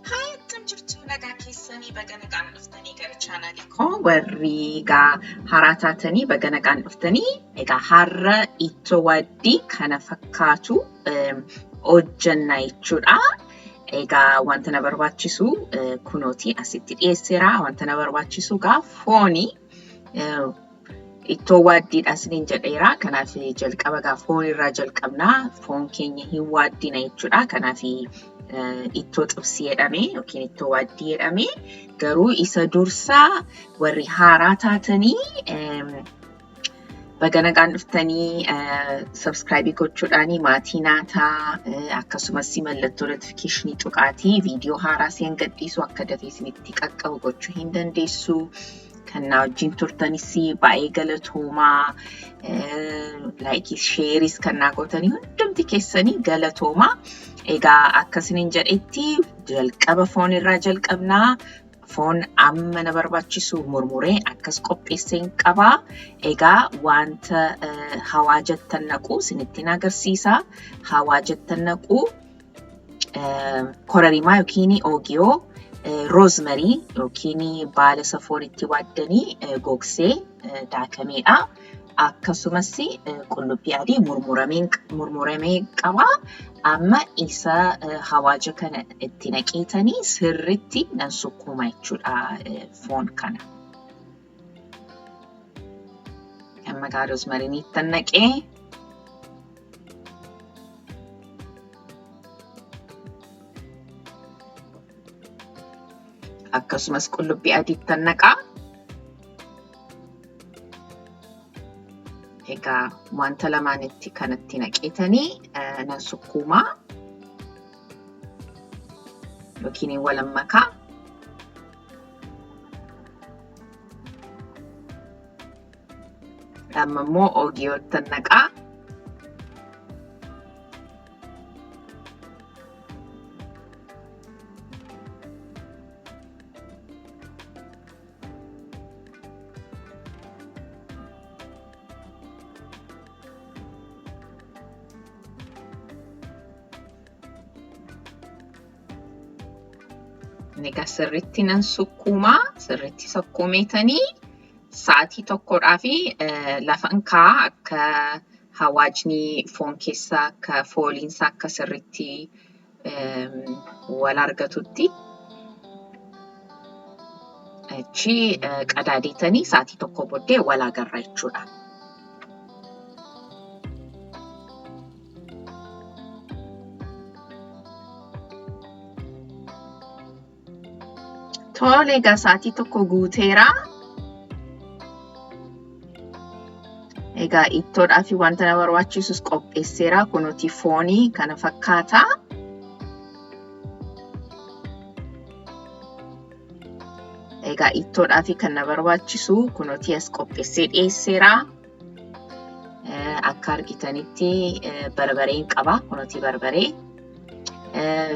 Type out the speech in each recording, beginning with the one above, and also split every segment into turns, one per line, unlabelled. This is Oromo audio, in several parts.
Haay, akkam jirtu? Nagaa keessanii? Baga nagaan dhuftanii gara chaanaalii koo. Warri egaa haaraa taatanii, baga nagaan dhuftanii. Egaa har'a ittoo waaddii kana fakkaatu hojjenna jechuudha. Egaa wanta na barbaachisu kunooti asitti dhiyeesseera. Wanta na barbaachisu egaa fooni. Ittoo waaddiidha isiniin jedheera. Kanaaf jalqaba egaa foon irraa jalqabna. Foon keenya hin waaddina jechuudha. Kanaaf ittoo xibsii jedhame yookiin ittoo waaddii jedhame. Garuu isa dursaa, warri haaraa taatanii baga nagaan dhuftanii. Subscribe gochuudhaan maatii naataa, akkasumas mallattoo notification tuqaatii viidiyoo haaraa seen gadhiisu akka dafee isinitti qaqqabu gochuu hin dandeessu. Kan na wajjin turtanis baay'ee galatoomaa. Like, share kan naa gootanii hundumti keessanii galatoomaa. Egaa akka isiniin jedhetti jalqaba foon irraa jalqabnaa. Foon amma na barbaachisu murmuree akkas qopheesseen qabaa. Egaa wanta hawaajattan naqu isinittiin agarsiisa. Hawaajattan naqu korarimaa yookiin oogiyoo, rosemary yookiin baala isa foon itti waaddanii gogsee daakameedha. Akkasumas qullubbii adii murmuramee qaba. Amma isa hawaaja kana itti naqeetanii sirritti nan sukkuuma jechuudha foon kana. Amma gaa rosemary ittan naqee, akkasumas qullubbii adii ittan naqaa. Egaa wanta lamaanitti kanatti naqeetanii nan sukkuumaa yookiin walammakaa. Amma immoo oogiyootti naqaa. Egaa sirriitti nan sukkuumaa, sirriitti sukkuumeetanii sa'aatii tokkodhaa fi lafan kaa'a, akka hawaajni foon keessa akka fooliinsa akka sirriitti wal argatutti. Achi qadaadeetanii sa'aatii tokko booddee wal agarra jechuudha. Tole, egaa sa'aatii tokko guuteera. Egaa ittoodhaa fi wanta na barbaachisus qopheesseera. Kunuuti foonii kana fakkaata. Egaa ittoodhaa fi kan na barbaachisu kunuuti as qopheessee dhiyeesseera. Akka argitanitti barbareen qaba. Kunuuti barbaree.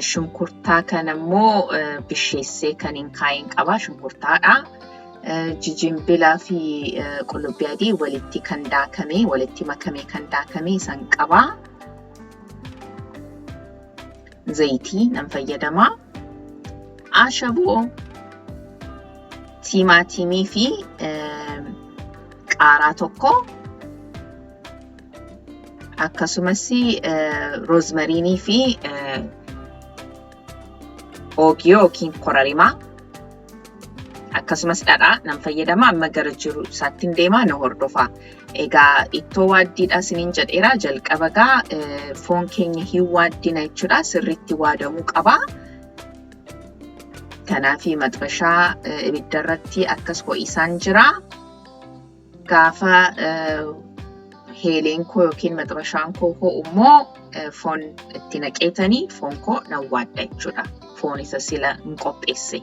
Shunkurtaa kana immoo bisheessee kan hin kaa'in qaba. Shunkurtaadha. Jijimbilaa fi qullubbii adii walitti kan daakame, walitti makamee kan daakame san qaba. Zayitii nan fayyadama. Ashaboo, tiimaatimii fi qaaraa tokko, akkasumas roozmariinii fi oogiyoo yookiin korarimaa, akkasumas dhadhaa nan fayyadama. Amma gara jiru isaatti deemaa, na hordofa. Egaa ittoo waaddiidha isiniin jedheera. Jalqaba gaa foon keenya hin waaddina jechuudha. Sirriitti waadamuu qaba. Kanaaf maxbashaa ibidda irratti akkas ho'isaan jira. Gaafa heeleen koo yookiin maxbashaan koo ho'u immoo foon itti naqeetanii foon koo nan waadda jechuudha. Foon isa sila hin qopheesse.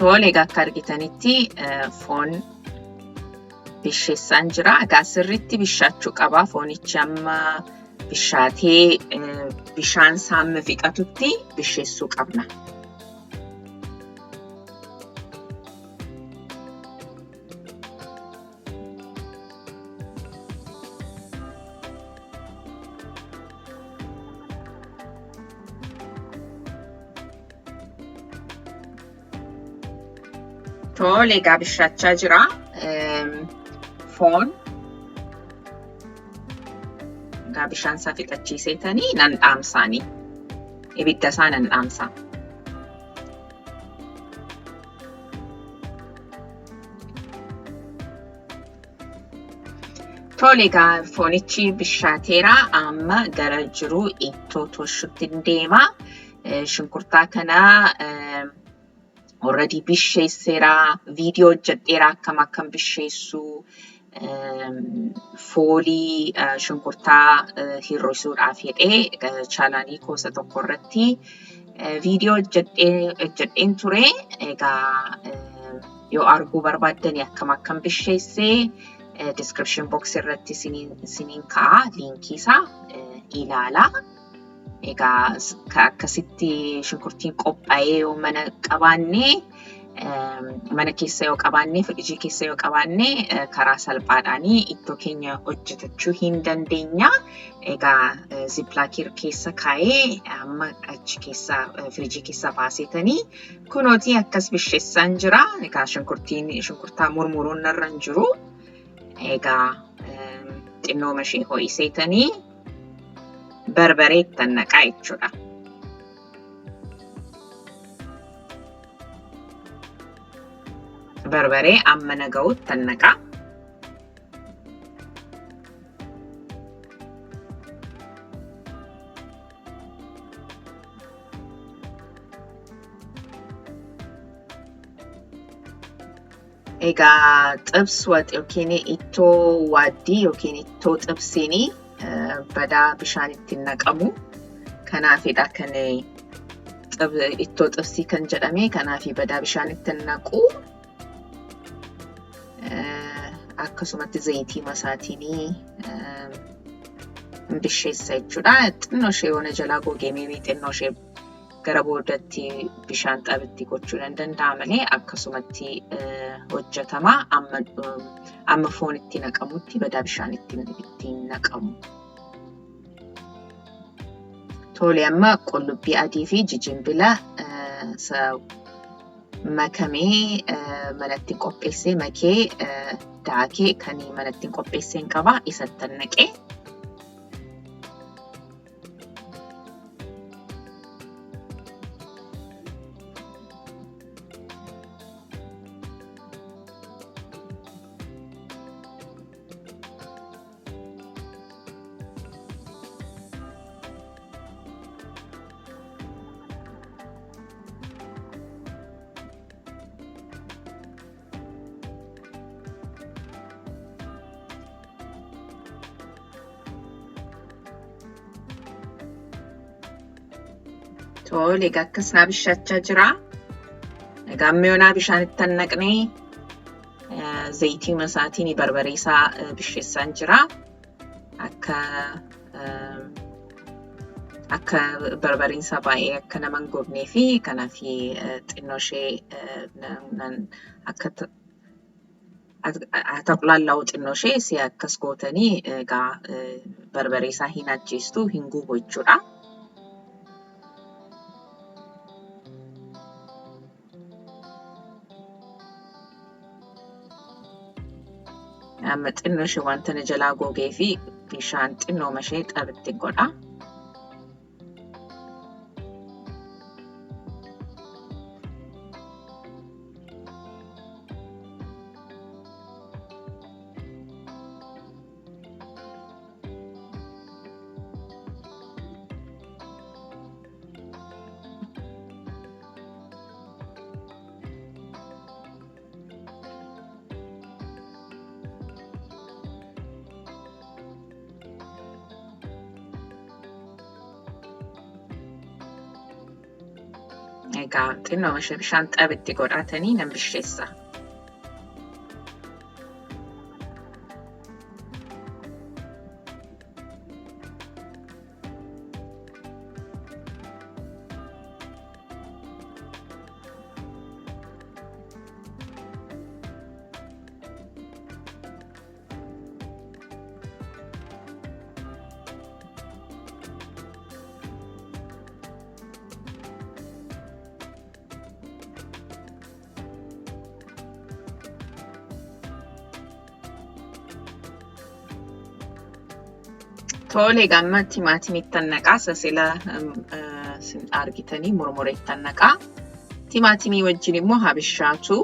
Tole, egaa akka argitanitti foon bisheessaan jira. Egaa sirriitti bishaachuu qaba. Foonichi amma bishaatee bishaan isaa amma fixatutti bisheessuu qabna. Tole, egaa bishaachaa jira. Foon egaa bishaan isaa fixachiiseetanii nan dhaamsaanii. Ibidda isaa nan dhaamsa. Tole, egaa foonichi bishaateera. Amma gara jiru ittoo toshutti deema. Shunkurtaa kana already bisheesseera. Viidiyoo hojjedheera akkam akkam bisheessu, foolii shunkurtaa hir'isuudhaaf jedhee chaanaalii koosa tokko irratti viidiyoo hojjedheen ture. Egaa yoo arguu barbaaddani akkam akkam bisheessee description box irratti isiniin kaa'a, liinkii isaa ilaalaa. Egaa akkasitti shunkurtiin qophaa'ee yoo mana qabaanne, mana keessa yoo qabaanne, firiijii keessa yoo qabaanne, karaa salphaadhaan ittoo keenya hojjetachuu hin dandeenya. Egaa ziplaakii keessa kaa'ee amma achi keessa firiijii keessa baasetanii kunooti akkas bisheessaan jira. Egaa shunkurtiin shunkurtaa murmuruun narra hin jiru. Egaa xinnooma ishee ho'iseetanii barbaree ittan naqaa jechuudha. Barbaree amma na ga'utti naqaa. Egaa xibs wax yookiin ittoo waaddii yookiin ittoo xibsiin badaa bishaan ittiin naqamu. Kanaafidha kan ittoo xibsii kan jedhame, kanaaf badaa bishaan ittiin naqu. Akkasumatti zayitii masaatiin bisheessa jechuudha. Xinnoo ishee yoona jalaa gogee meebii xinnoo ishee gara boodatti bishaan xabitti gochuu nan danda'a malee akkasumatti hojjetama. Amma foon itti naqamutti badaa bishaan ittiin naqamu. Tole, amma qullubbii adii fi jijimbila makamee manatti qopheessee, makee daakee kan manatti qopheesseen qaba, isatti naqee. Tole, egaa akkas naa bishaachaa jira. Egaa amma yoonaa bishaan itti hin naqnee zayitii masaatiin barbaree isaa bisheessaan jira. Akka barbareen isaa baay'ee akka nama hin gubnee fi kanaaf xinnoo ishee akka taqulaalla'u xinnoo ishee si akkas gootanii egaa barbaree isaa hin ajjeestu, hin gubu jechuudha. Amma xinnoo ishee wanta na jalaa gogee fi bishaan xinnooma ishee xabitti godha. Egaa xinnoo ishee bishaan xabitti godhatanii nan bisheessa. Tole egaa amma timaatimiittan naqaa isa sila isin argitanii murmureettan naqaa. Timaatimii wajjin immoo haa bishaatu.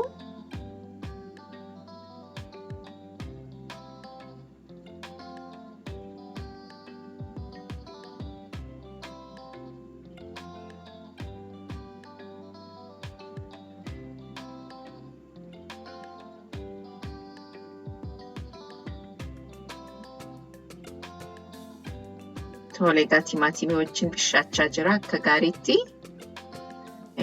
Tole egaa timaatimii wajjin bishaachaa jira akka gaariitti.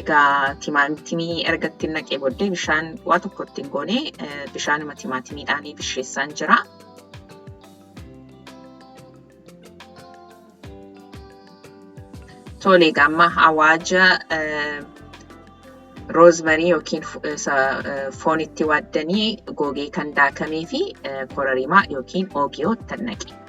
Egaa timaatimii erga itti naqee booddee bishaan waa tokko itti hin goone bishaanuma timaatimiidhaan bisheessaan jira. Tole egaa amma hawaaja roozmarii yookiin isa foon itti waaddanii gogee kan daakamee fi kororimaa yookiin oogiyoo itti naqe.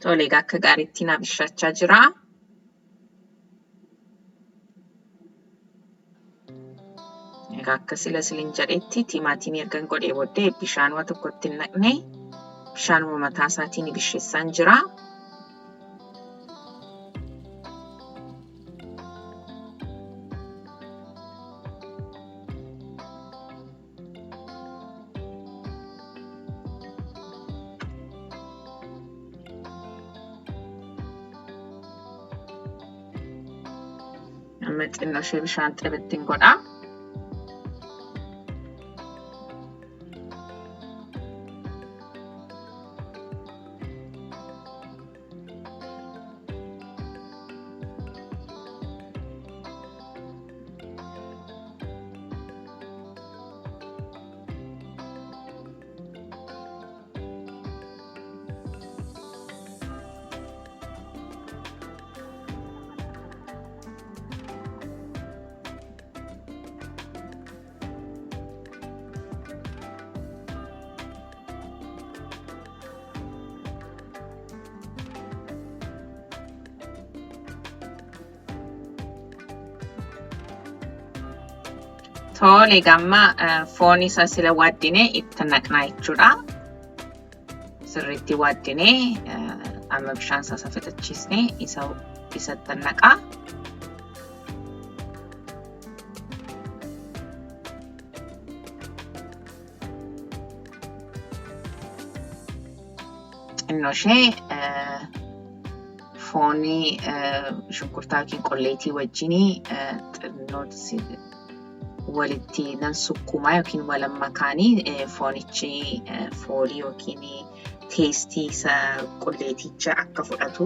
Tole egaa akka gaariitti naa bishaachaa jira. Egaa akka sila silin jedhetti timaatimii ergan godhee booddee bishaan waa tokko itti hin naqne bishaanuma mataa isaatiin bisheessaan jira. Amma xinnoo ishee bishaan xibittiin godha. Tole egaa amma foon isa sila waaddine itti naqnaa jechuudha. Sirriitti waaddinee amma bishaan isaa isa fixachiisnee isa isatti naqaa. Xinnoo ishee foonii shunkurtaa yookiin qolleetii wajjin xinnoo walitti nan sukkuumaa yookiin walan makaanii foonichi foolii yookiin teestii isa qulleeticha akka fudhatu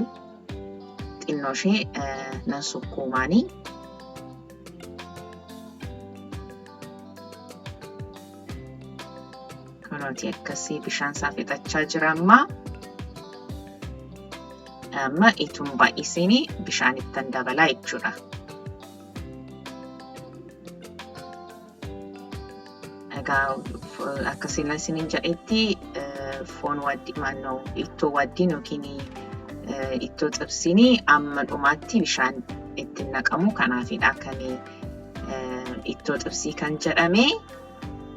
xinnoo ishee nan sukkuumaanii. Kunooti akkasii bishaan isaa fixachaa jira amma. Amma itun baay'isiin bishaan ittan dabalaa jechuudha. Egaa akka sila isiniin jedhetti foon waaddii maannoo ittoo waaddiin yookiin ittoo xibsiin amma dhumaatti bishaan itti naqamu kanaafidha kan ittoo xibsii kan jedhame.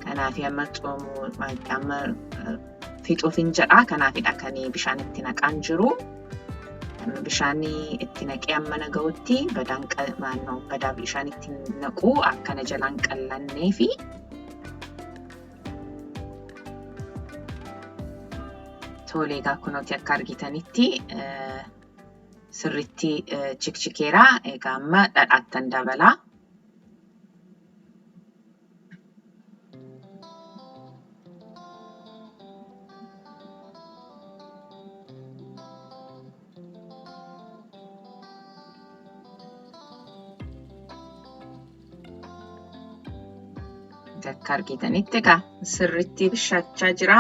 Kanaaf amma xoomu amma fixuuf hin jedha kanaafidha kan bishaan itti naqaan jiru. Bishaan itti naqee amma na ga'utti badaan badaa bishaan itti naquu akkana jalaan qallannee fi Tole egaa kunooti akka argitanitti sirriitti chikchikeera. Egaa amma dhadhaattan dabalaa. Akka argitanitti egaa sirriitti bishaachaa jira,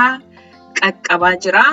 qaqqabaa jira.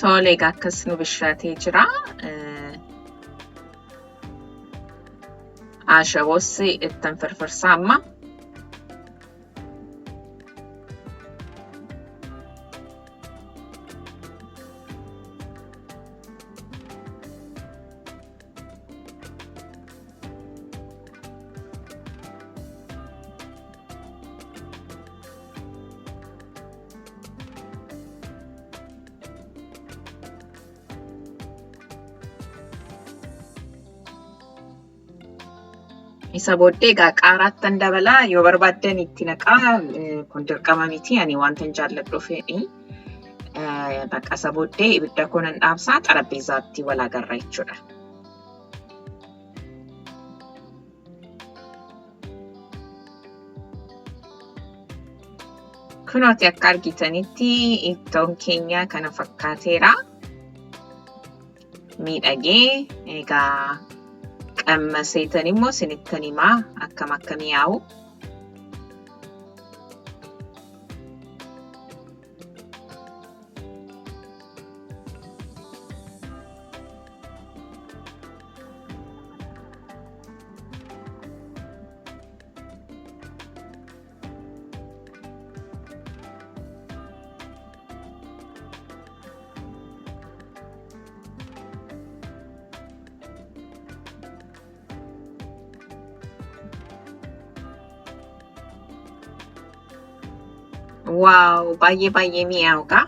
Tole egaa akkas nu bishaatee jira. Ashaboos ittan firfirsaa amma. Isa booddee egaa qaaraattan dabalaa yoo barbaaddan itti naqaa kun dirqama miti ani wanta hin jaalladhu fedhi. Bakka isa booddee ibidda koo nan dhaamsaa xarapheezaatti wal agarra jechuudha. Kunooti akka argitanitti ittoon keenya kana fakkaateera. Miidhagee egaa qammaseetan immoo isinittan himaa akkam akka mi'aawu. Waaw baay'ee baay'ee mi'aawudha.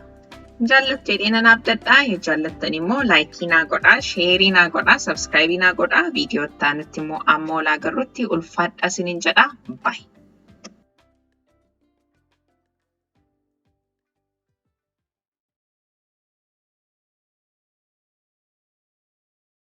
Jaallattu jedhee nan abdadha. Yoo jaallattan immoo laayikii naa godhaa, sheerii naa godhaa, sabskraayibii naa godhaa. Viidiyoo itti aanutti immoo amma ol agarrutti ulfaadhaa isiniin jedha. Baay.